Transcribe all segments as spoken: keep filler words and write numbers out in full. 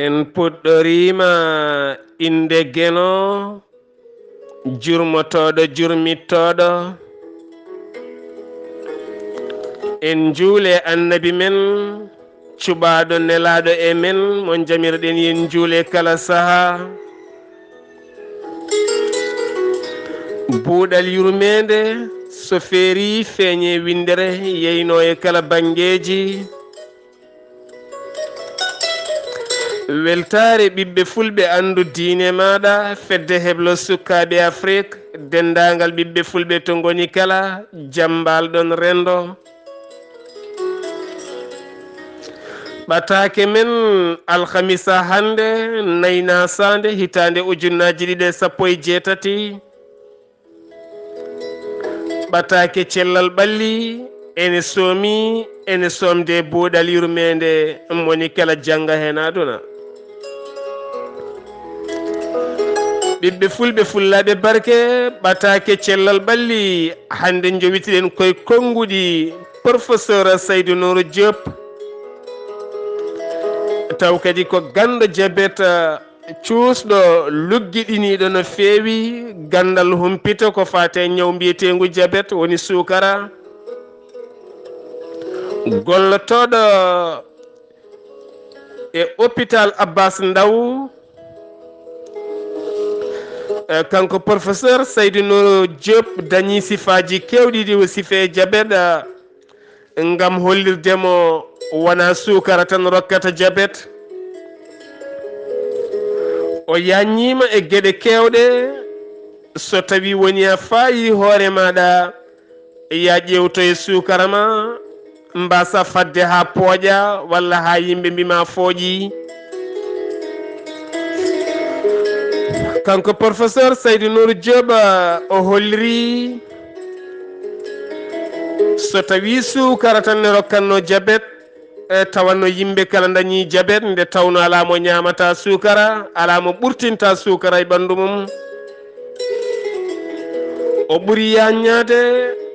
En puɗɗoriima innde Geno, jurmotooɗo, jurmittooɗo. En njuule Annabi men, cuɓaaɗo, nelaaɗo e men, mo njamirɗen yen njuule kala sahaa. Buuɗal yurmeende, so feerii, feeñee winndere, yeynoo e kala banngeeji. Weltaare ɓiɓɓe fulɓe, anndu diine maaɗa, fedde heblo sukaaɓe Afrik, denndaangal ɓiɓɓe fulɓe to ngoni kala, jam mbaal ɗon renndo. Ɓataake men, alhamisa hannde, nayi na saande, hitaande ujunnaaji ɗiɗi e sappo e jeetati. Ɓataake cellal ɓalli, ene soomi, ene soomde buuɗal yurmeende, moni kala jannga heen aduna. Ɓiɓɓe fulɓe, fullaaɓe barke, ɓataake cellal ɓalli, hannde njowitiɗen koye konnguɗi Professeur Saydou Nourou Diop, taw kadi ko ganndo jabet, cuusɗo, luggiɗiniiɗo no feewi, ganndal humpito ko faati e ñaw mbiyeteengu jabet, woni suukara. Gollotooɗo e hôpital Abbas Ndao, eh, kanko Professeur Saydou Nourou Diop dañii sifaaji keewɗi ɗi o sifee jabet, eh, ngam hollirde mo wonaa suukara tan rokkata jabet. O yaññiima e geɗe keewɗe, so tawii woni a faayii hoore maaɗa, yaa ƴeewtoye suukara ma, mbaasa fadde haa pooƴa walla haa yimɓe mbi ma fooƴi. Kanko Professeur Saydou Nourou Diop, o holliri so tawii suukara tan ne rokkatno jabet, e tawanno yimɓe kala dañii jabet, nde tawno alaa mo ñaamata suukara, alaa mo ɓurtinta suukara e ɓanndu mum. O ɓuri yaññaade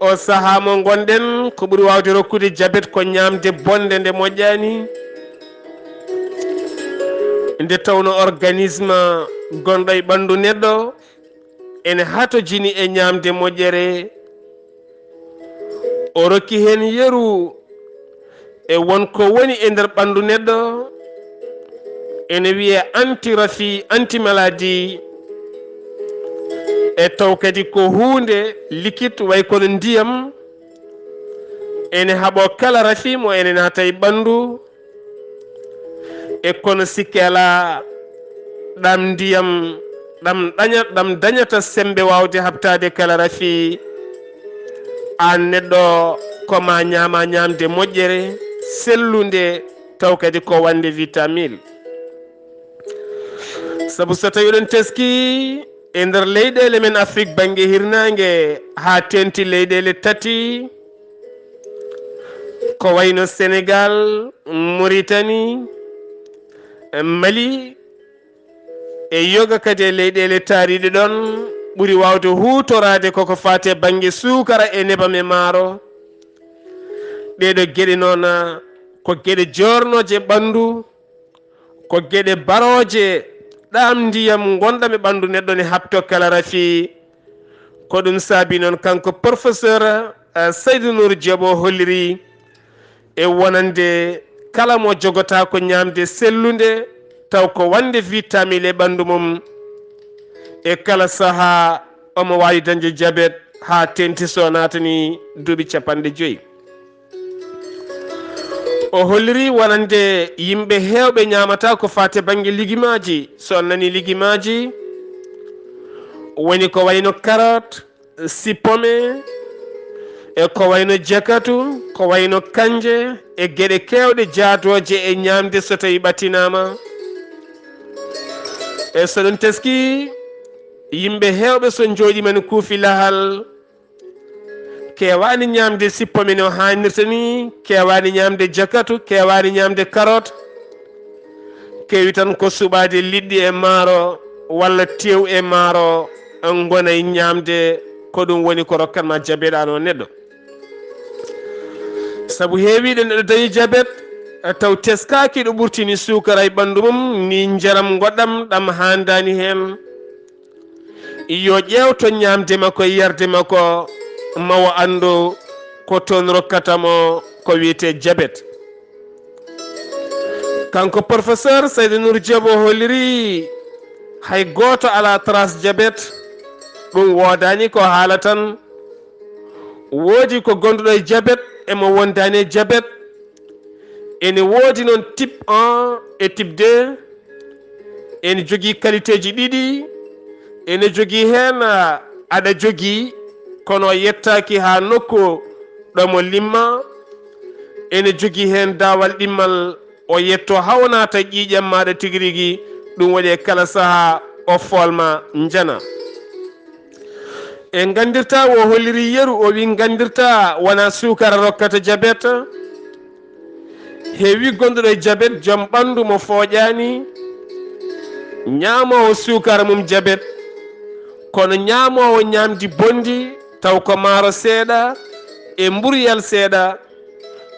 o sahaa mo ngonɗen, ko ɓuri waawde rokkude jabet ko ñaamde bonnde nde moƴƴaani. Nde tawno organisme gonɗo e ɓanndu neɗɗo ene hatojini e ñaamde moƴƴere. O rokki heen yeru e won ko woni e nder ɓanndu neɗɗo, ene wiyee anti-rafi, anti-maladie, e taw kadi ko huunde liquide, way kono ndiyam, ene haɓoo kala rafi mo ene naata e ɓanndu, e kono sikke alaa, ɗam ndiyam, ɗam ɗaña-, ɗam dañata semmbe waawde haɓtaade kala rafi. Aan neɗɗo, ko ma ñaama ñaamde moƴƴere, sellunde, taw kadi ko wonde vitamine. Sabu so tawii oɗon teskii e nder leyɗeele men Afrik bannge hirnaange haa teeŋti leyɗeele tati, ko wayno Senegaal, Muritani, Mali, e yoga kadi e leyɗeele taariiɗe ɗoon, ɓuri waawde huutoraade koko faati e bannge suukara e nebam e maaro. Ɗeeɗoo geɗe noon, ko geɗe joornooje ɓanndu, ko geɗe barooje, ɗam ndiyam ngonɗam e ɓanndu neɗɗo ne haɓto kala rafi. Ko ɗum saabi noon kanko Professeur, eh, Saydou Nour Diop o holliri e wonande kala mo jogotaako ñaamde sellunde, taw ko wonde vitamine e ɓanndu mum, e kala sahaa omo waawi dañde jabet haa teeŋti so naatanii duuɓi capanɗe joyi. O holliri wonande yimɓe heewɓe ñaamata ko faati e bannge ligimaaji. So on nanii ligimaaji, woni ko wayno karoot, sippome, e ko wayno jakatu, ko wayno kanje, e geɗe keewɗe jaadooje e ñaamde so tawii ɓattinaama. E so ɗum teskii, yimɓe heewɓe so njooɗiima ne kuufi lahal, keewaani ñaamde sippome no haanirta ni, keewaani ñaamde jakatu, keewaani ñaamde karoot, keewi tan ko suɓaade liɗɗi e maaro walla teew e maaro, ngona e ñaamde, ko ɗum woni ko rokkatma jabet aan o neɗɗo. Sabu heewiiɗo neɗɗo dañi jabet, taw teskaaki ɗo ɓurtini suukara e ɓanndu mum, ni njaram ngoɗam ɗam haandaani heen, yo ƴeew to ñaamde makko e yarde makko, ma o anndu ko toon rokkata mo ko wiyetee jabet. Kanko professeur Saydou Nour Diop o holliri hay gooto alaa trace jabet, ɗum woodaani, ko haala tan. Woodi ko gonduɗo e jabet e mo wondaani e jabet. Ene woodi noon type un e type deux. Ene jogii qualité ji ɗiɗi. Ene jogii heen, ah, aɗa jogii kono o yettaaki haa nokku ɗo mo limma. Ene jogii heen daawal ɗimmal o yetto haa o naata ƴiiƴam maaɗa tigi rigi. Ɗum waɗi e kala sahaa o foolma njana. En nganndirta, o holliri yeru, o wi nganndirta wona suukara rokkata jabet. Heewi gonduɗo e jabet, joom ɓanndu mo fooƴaani, ñaamoowo suukara mum jabet, kono ñaamoowo ñaamdi bonndi, taw ko maaro seeɗa e mburuyal seeɗa,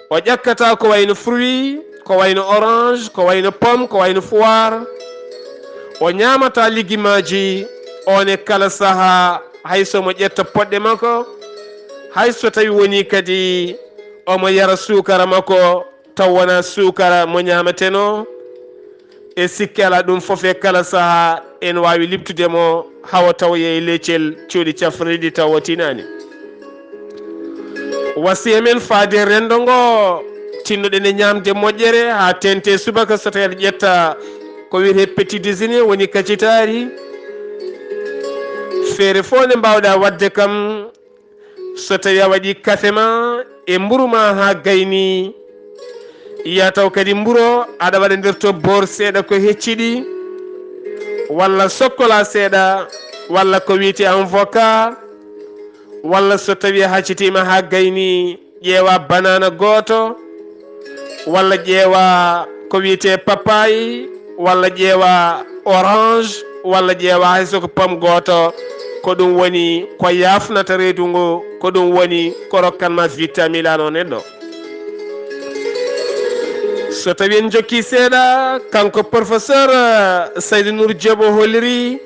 o ƴakkata ko wayno fruit, ko wayno orange, ko wayno pomme, ko wayno foire. O ñaamata ligimaaji, on e kala sahaa, hay so mo ƴetta poɗɗe makko, hay so tawi woni kadi omo yara suukara makko, taw wona suukara mo ñaameteno. E sikke alaa, ɗum fof e kala sahaa en waawi liɓtude mo, hawa taw yehi leccel cuuɗi cafrirɗi taw o tinaani. Wasiya men faade renndo ngo, tinnoɗen e ñaamde moƴƴere haa teeŋti subaka, so tawii aɗa ƴetta ko wiyetee petit déjeuner, woni kacitaari. Feere fof nde mbaawɗa waɗde kam, so tawii a waɗii kafe ma e mburu ma haa gayni, ya taw kadi mburu o aɗa waɗa nder to boor seeɗa ko hecciɗi, walla sokkola seeɗa, walla ko wiyetee avocat, walla so tawii a haccitiima haa gayni, ƴeewa banana gooto, walla ƴeewa ko wiyetee papaye, walla ƴeewa orange, walla ƴeewa hay so ko pomme gooto. Ko ɗum woni ko yaafnata reedu ngu, ko ɗum woni ko rokkan ma vitamine an o neɗɗo. So tawi en jokki seeɗa, kanko professeur, eh, Saydou Nour Diop o holliri,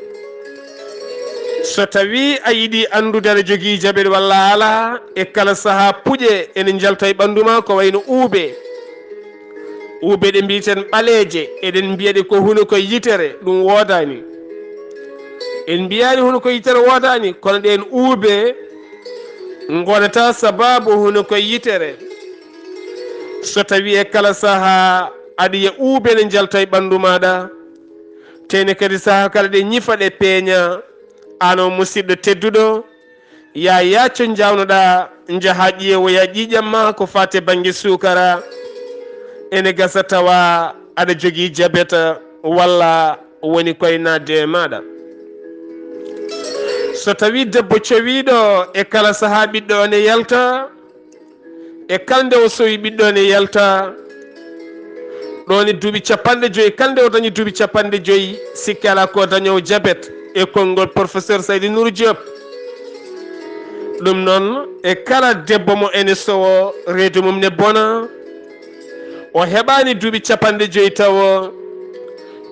so tawi a yiɗi anndude aɗa jogii jabet walla alaa, e kala sahaa puƴe ene njalta e ɓanndu ma, ko wayno uube. Uube ɗe mbiyeten ɓaleeje, eɗen mbiya ɗe ko hunuko yitere, ɗum woodaani. En mbiyaani hunuko yitere woodaani, kono ɗeen uube ngonata sabaabu hunuko yitere. So tawi e kala sahaa aɗa yiya uube ne njalta e ɓanndu maaɗa, tene kadi sahaa kala ɗe ñifa, ɗe peeña, aan o musidɗo tedduɗo, ya yaaco njawnoɗa, njaha ƴeewoya ƴiiƴam ma ko faati e bannge suukara. Ene gasa tawa aɗa jogii jabet walla woni koye naatde e maaɗa. So tawi debbo cowiiɗo e kala sahaa ɓiɗɗo o ne yalta, e kala nde o sowi ɓiɗɗo ne yalta, ɗo ni duuɓi capanɗe joyi, kala nde o dañi duuɓi capanɗe joyi, sikke alaa ko dañoowo jabet e konngol professeur Saydou Nour Diop. Ɗum noon, e kala debbo mo ene sowo, reedu mum ne bona, o heɓaani duuɓi capanɗe joyi tawo,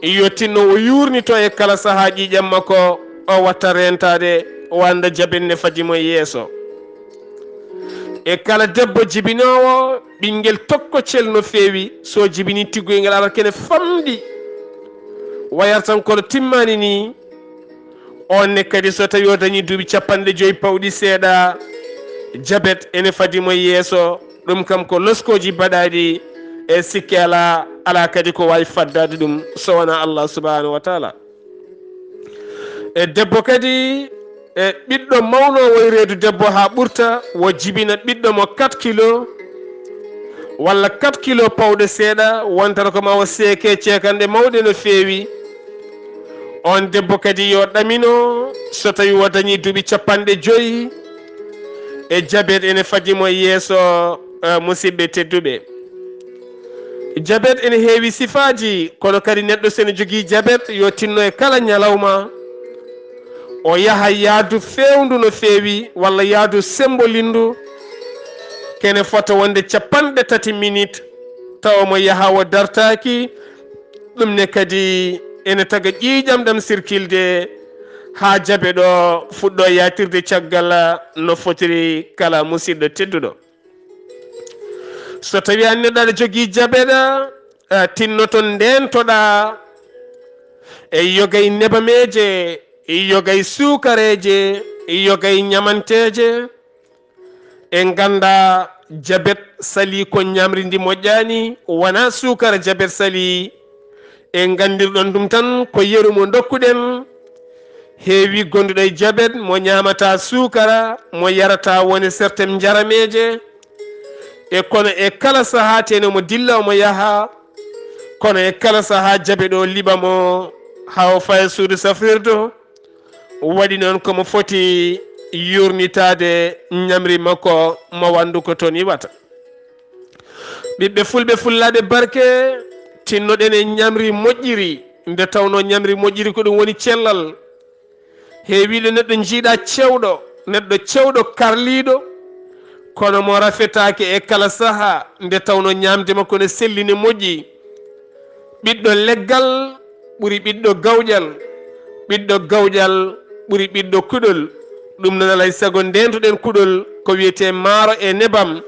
yo tinno o yuurnito e kala sahaa ƴiiƴam makko, o watta reentaade, o annda jabet ne fadi mo yeeso. E kala debbo jibinoowo ɓinngel tokkocel no feewi, so jibini tiggoyngel arata kene famɗi, wayata tan kono timmaani ni, on ne kadi so tawi o dañi duuɓi capanɗe joyi pawɗi seeɗa, jabet ene fadi mo yeeso. Ɗum kam ko loskooji baɗaaɗi, e sikke alaa, alaa kadi ko waawi faddaade ɗum so wonaa Allah subhanahu wa taala. E debbo kadi, e ɓiɗɗo mawnoowo e reedu debbo haa ɓurta, wo jibina ɓiɗɗo mo quatre kilo walla quatre kilo pawɗo seeɗa, wontata ko ma o seeke ceekanɗe mawɗe no feewi. On debbo kadi yo ɗamino so tawi o dañi duuɓi capanɗe joyi, e jabet ene fadi mo yeeso, eh, musidɓe tedduɓe. Jabet ene heewi sifaaji, kono kadi neɗɗo so ene jogii jabet, yo tinno e kala ñalawma o yaha yaadu feewndu no feewi, walla yaadu semmbolindu, kene fota wonde capanɗe tati minit, omo yaha o dartaaki. Ɗum ne kadi ene taga ƴiiƴam ɗam sirkilde haa jabe ɗo fuɗɗo yaatirde caggal no fotiri kala. Musidɗo tedduɗo, so tawi a neɗɗo aɗa jogii jabe ɗa, a tinnoto ndeentoɗa e yogay nebameeje, yogay suukareeje, yogay ñamanteeje. En ngannda jabet salii ko ñamri ndi moƴƴaani, wonaa suukara jabet salii. En nganndirɗon ɗum tan ko yeru mo ndokkuɗen. Heewi gonduɗo e jabet mo ñaamata suukara, mo yarata wone sertem njarameeje. E kono e kala sahaa tene mo dilla omo yaha, kono e kala sahaa jabe ɗo liɓa mo haa o faya suudu safrirdu. Waɗi noon ko mo foti yurnitaade ñamri makko mo wanndu ko toon iwata. Ɓiɓɓe fulɓe fullaaɓe barke, tinnoɗen e ñamri moƴƴiri, nde tawnoo ñamri moƴƴiri ko ɗum woni cellal. Heewiiɗo neɗɗo njiiɗa cewɗo, neɗɗo cewɗo karliiɗo, kono mo rafetaake e kala sahaa, nde tawnoo ñaamde makko ne selli ne moƴƴi. Ɓiɗɗo leggal ɓuri ɓiɗɗo gawƴal, ɓiɗɗo gawƴal ɓuri ɓiɗɗo kuɗol. Ɗum noon alay sago ndeentoɗen kuɗol ko wiyetee maaro e nebam.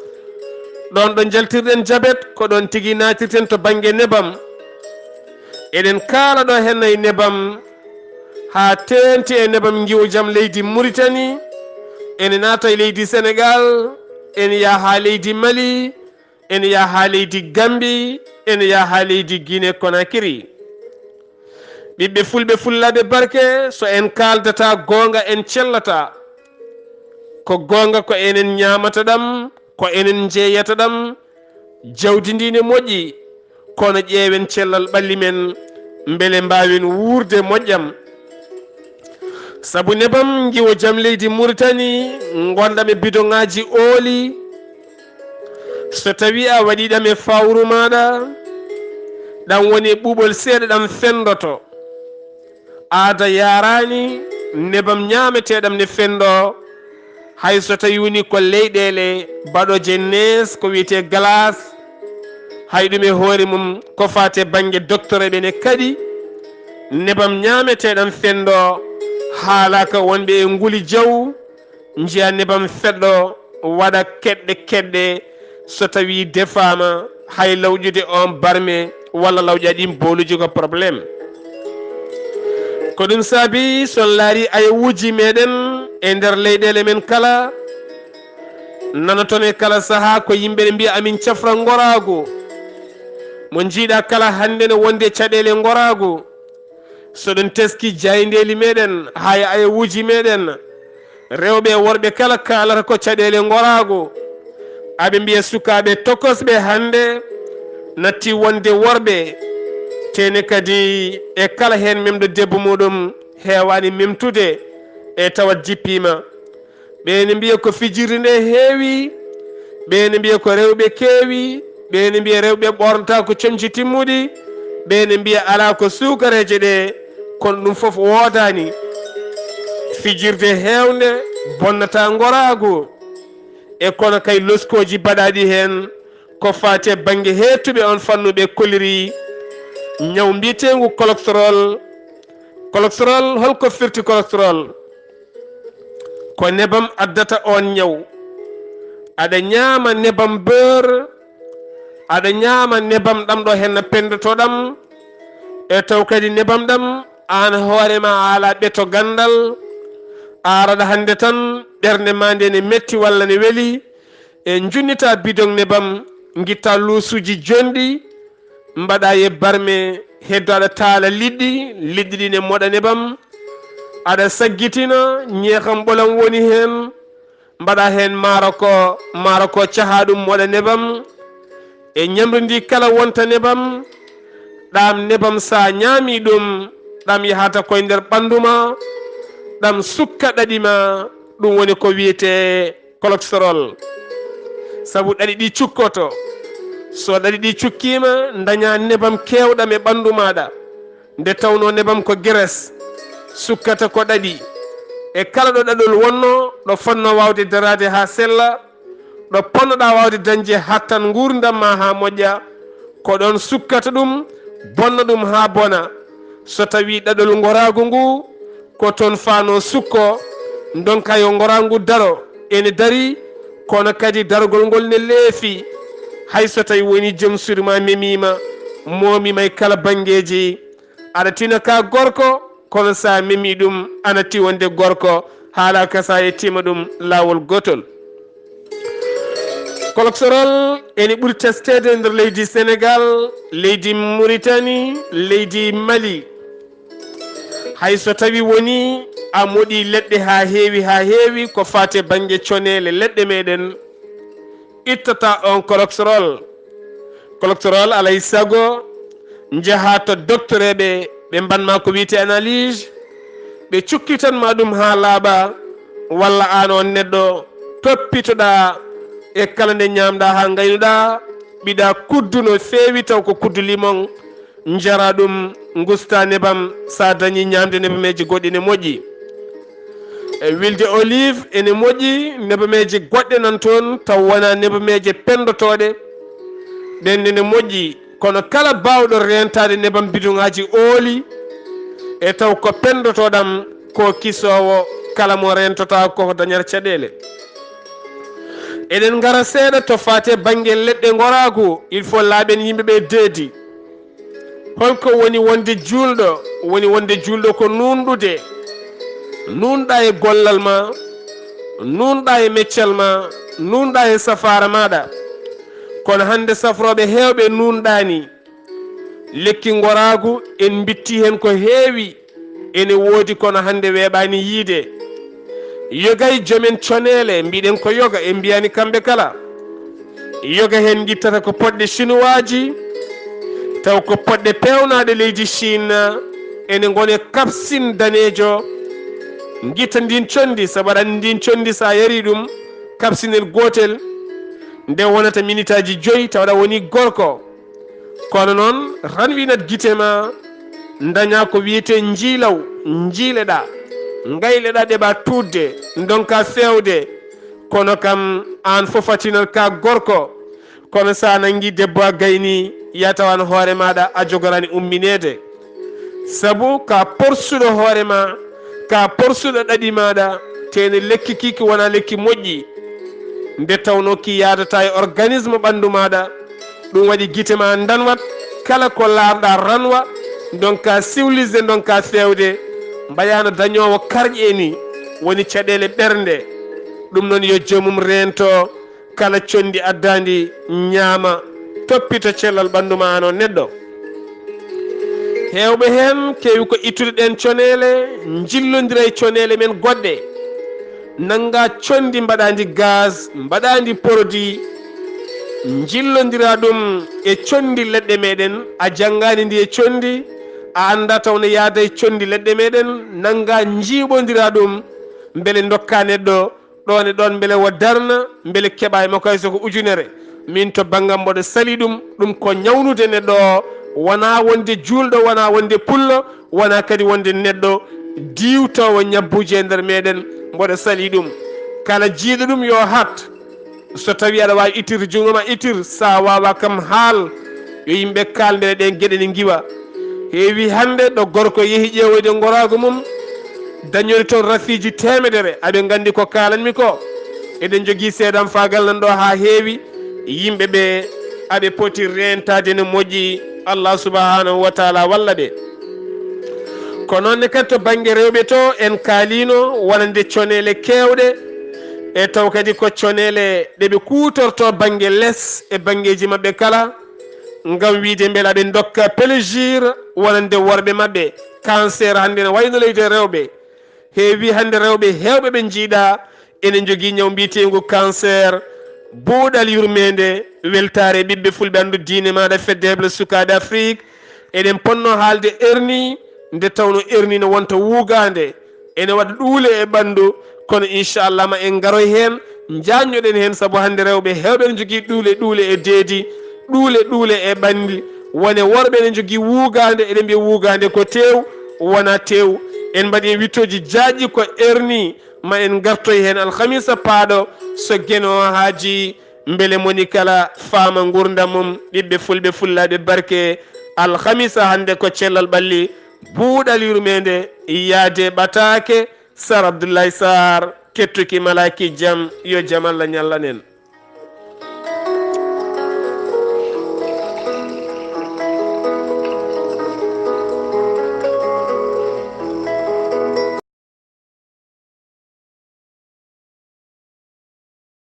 Ɗoon ɗo njaltirɗen jabet ko ɗoon tigi naatirten to bannge nebam. Eɗen kaala ɗo heen e nebam haa teeŋti e nebam ngiwo jam leydi Muritani. Ene naata e leydi Senegaal, ene yaha haa leydi Mali, ene yaha haa leydi Gambi, ene yaha haa leydi Guinée Conakry. Ɓiɓɓe fulɓe fullaaɓe barke, so en kaaldata goonga en cellata. Ko goonga ko enen ñaamata ɗam, ko enen njeeyata ɗam. Jawdi ndi ne moƴƴi, kono ƴeewen cellal ɓalli men, mbele mbaawen wuurde moƴƴam. Sabu nebam ngiwo jam leydi Muritani, ngonɗam e bidoŋaaji ooli. So tawi a waɗi ɗam e fawru maaɗa, ɗam woni e ɓuuɓol seeɗa ɗam fenndoto. Aada yaaraani nebam ñaameteeɗam ne fenndo, hay so tawi woni ko leyɗeele baɗooje nees ko wiyetee glace, hay ɗum e hoore mum ko faati e bannge docteur ɓe ne kaɗi. Nebam ñaameteeɗam fenndo haalaaka wonɓe e nguli jaw, njiya nebam feɗɗo waɗa keɗɗe keɗɗe, so tawi defaama hay lawƴude on barme walla lawƴa ɗin booluji ko problème. Ko ɗum saabi so on laari ayewuuji meɗen e nder leyɗeele men kala, nanoton e kala sahaa ko yimɓe ne mbiya amin cafra ngoraagu. Mo njiiɗa kala hannde ne wonde caɗeele ngoraagu. So ɗum teski jaayndeeli meɗen haa e ayewuuji meɗen, rewɓe e worɓe kala kaalata ko caɗeele ngoraagu. Aɓe mbiya sukaaɓe tokosɓe hannde natti wonde worɓe, tene kadi e kala heen memɗo debbo muɗum heewaani memtude e tawat jippiima. Ɓe ne mbiya ko fijirde nde heewi, ɓe ne mbiya ko rewɓe keewi, ɓe ne mbiya rewɓe ɓornata ko comci timmuɗi, ɓe ne mbiya alaa ko suukareeje ɗe, kono ɗum fof woodaani. Fijirde heewnde bonnata ngoraagu. E kono kay loskooji baɗaaɗi heen ko faati e bannge heettuɓe on fannu ɓe kolliri ñaw mbiyeteengu cholestérol. Cholestérol, holko firti cholestérol? Ko nebam addata on ñaw. Aɗa ñaama nebam beurre, aɗa ñaama nebam ɗam ɗo henna penndotoɗam, e taw kadi nebam ɗam aan hoore ma a alaa ɓeto ganndal, a araɗa hannde tan ɓernde ma nde ne metti walla ne weli, e njunnita bidon nebam, ngitta luusuuji jonɗi, mbaɗa e barme, heddo aɗa taala liɗɗi, liɗɗi ɗi ne moɗa nebam, aɗa saggitina, ñeexam ɓolam woni heen, mbaɗa heen maaro ko, maaro ko caha ɗum moɗa nebam, e ñamri ndi kala wonta nebam, ɗam nebam sa ñaami ɗum, ɗam yahata koye nder ɓanndu ma, ɗam sukka ɗaɗi ma, ɗum woni ko wiyetee cholestérol. Sabu ɗaɗi ɗi cukkoto, so ɗaɗi ɗi cukkiima, daña nebam keewɗam e ɓanndu maaɗa. Nde tawnoo nebam ko graisse, sukkata ko ɗaɗi. E kala ɗo ɗaɗol wonnoo, ɗo fotnoo waawde daraade haa sella, ɗo potnoɗaa waawde dañde hattan nguurndam ma haa moƴƴa, ko ɗon sukkata ɗum, bonna ɗum haa bona. So tawii ɗaɗol ngoraagu ngu ko toon faanoo sukko, ndonka yo ngoraagu ngu daro, ene darii, kono kadi dargol ngol ne leefi. Hay so tawii wonii joom suudu maa memiima, moomiima e kala banngeeji, aɗa tina ka gorko, kono so a memii ɗum, ana tiwonde gorko, haala ka so a yettiima ɗum laawol gootol. Colocsorol ene ɓuri testeede e nder leydi Senegaal, leydi Muritani, leydi Mali. Hay so tawii wonii a moɗii leɗɗe haa heewi, haa heewi, ko faati e bannge coneele leɗɗe meɗen, ittata on colocsorol. Colocsorol alaa e sago njahaa to doktoreeɓe, ɓe mbaɗ ma ko wiyetee analyse, ɓe cukkitan ma ɗum haa laaɓa, walla aan on neɗɗo toppitoɗaa e kala nde ñaamɗaa haa ngaynuɗaa, ɓiɗaa kuddu no feewi taw ko kuddu limon, njara ɗum, ngusta nebam, so a dañii ñaamde nebameeji goɗɗi ne moƴƴi. E wilde olive ene moƴƴi, nebameeje goɗɗe nan toon taw wonaa nebameeje penndotooɗe, ɗeen ne moƴƴi, kono kala baawɗo reentaade nebam bidoŋaaji ooli e taw ko penndotooɗam, ko kisoowo, kala mo reentotaako ko dañata caɗeele. Eɗen ngara seeɗa to faati e bannge leɗɗe ngoraagu, il faut laaɓen yimɓe ɓe deedi. Holko woni wonde juulɗo? Woni wonde juulɗo ko nuunɗude. Nuunɗaa e gollal ma, nuunɗaa e meccal ma, nuunɗaa e safaara maaɗa. Kono hannde safrooɓe heewɓe nuunɗaani. Lekki ngoraagu en mbitti heen ko heewi, ene woodi kono hannde weeɓaani yiide. Yoga e joomen coneele, mbiɗen ko yoga, en mbiyaani kamɓe kala. Yoga heen ngittata ko poɗɗe sinuwaaji, taw ko poɗɗe peewnaaɗe leydi Chine, ene ngoni kapsin daneejo. Ngitta ndin conndi, sabu aɗa anndi ndin conndi so a yarii ɗum, kapsinel gootel, nde wonata minitaaji joyi, tawa aɗa woni gorko. Kono noon, ranwinat gite ma, ndañaa ko wiyetee njiilaw, njiileɗaa, ngayleɗaa, ɗeɓaa tuutde, ndonkaa feewde. Kono kam, aan fof a tinat ka gorko. Kono so a nanngii debbo a gaynii, ya tawan hoore maaɗa a jogoraani ummineede. Sabu ka porsuɗo hoore ma, ka porsuɗo ɗaɗi maaɗa, tee ne lekki kiki wonaa lekki moƴƴi. Nde tawnoo ki yaadataa e organisme ɓanndu maaɗa, ɗum waɗi gite ma ndanwat, kala ko laarɗaa ranwa, ndonkaa siwlisde, ndonkaa feewde, mbayaano dañoowo karƴe ni, woni caɗeele ɓernde. Ɗum noon yo joomum reento kala conndi addaandi ñaama, toppito cellal ɓanndu ma aan on neɗɗo. Heewɓe heen keewi ko ittude ɗeen coneele, njillondira e coneele men goɗɗe. Nannga conndi mbaɗaandi gaz, mbaɗaandi produit, njillondira ɗum e conndi leɗɗe meɗen, a janngaani ndi e conndi, a annda taw ne yaada e conndi leɗɗe meɗen, nannga njiiɓondira ɗum, mbele ndokka neɗɗo ɗoon e ɗoon, mbele wo darna, mbele keɓa e makko hay so ko ujunere. Min to banngam mboɗo sali ɗum, ɗum ko ñawnude neɗɗo o, wonaa wonde juulɗo, wonaa wonde pullo, wonaa kadi wonde neɗɗo diwtoowo ñabbuuji e nder meɗen, mboɗo sali ɗum. Kala jiiɗo ɗum yo hat, so tawii aɗa waawi ittirde junngo ma, ittir, so a waawaa kam haal, yo yimɓe kaal mbele ɗeen geɗe ne ngiwa. Heewi hannde ɗo gorko yehi ƴeewoyde ngoraagu mum, dañori toon rafiiji teemedere, aɓe nganndi ko kaalanmi ko. Eɗen njogii seedam faagal nan ɗo haa heewi, yimɓe ɓe aɓe poti reentaade no moƴƴi, Allah subhanahu wa taala walla ɓe. Ko noon ne kadi to bannge rewɓe to, en kaaliino wonande coneele keewɗe, e taw kadi ko coneele ɗe ɓe kuutorto bannge les e banngeeji maɓɓe kala, ngam wiyde mbela ɓe ndokka plaisir wonande worɓe maɓɓe. Cancer hannde ne wayno leydi e rewɓe. Heewi hannde rewɓe heewɓe ɓe njiiɗa ene njogii ñaw mbiyeteengu cancer. Buuɗal yurmeende, weltaare ɓiɓɓe fulɓe anndu diine maaɗa, fedde heble sukaaɓe Afrik. Eɗen ponno haalde hernie, nde tawno hernie ne wonta wuugaande, ene waɗa ɗuule e ɓanndu, kono inchallah ma en ngaroy heen, njaanñoɗen heen, sabu hannde rewɓe heewɓe ne njogii ɗuule, ɗuule e deedi, ɗuule, ɗuule e ɓanndi. Wone worɓe ne njogii wuugaande, eɗen mbiya wuugaande ko teew, wonaa teew. En mbaɗi wittooji jaajɗi ko hernie, ma en ngartoy heen alhamisa paaɗo, so Geno o haajii, Mbele moni kala faama nguurndam mum, ɓiɓɓe fulɓe fullaaɓe barke. Alhamisa hannde ko cellal ɓalli, buuɗal yurmeende, yaade ɓataake, Sar Abdoulaye Sarr, kettuki malaaki jam, yo jam Allah ñallan en.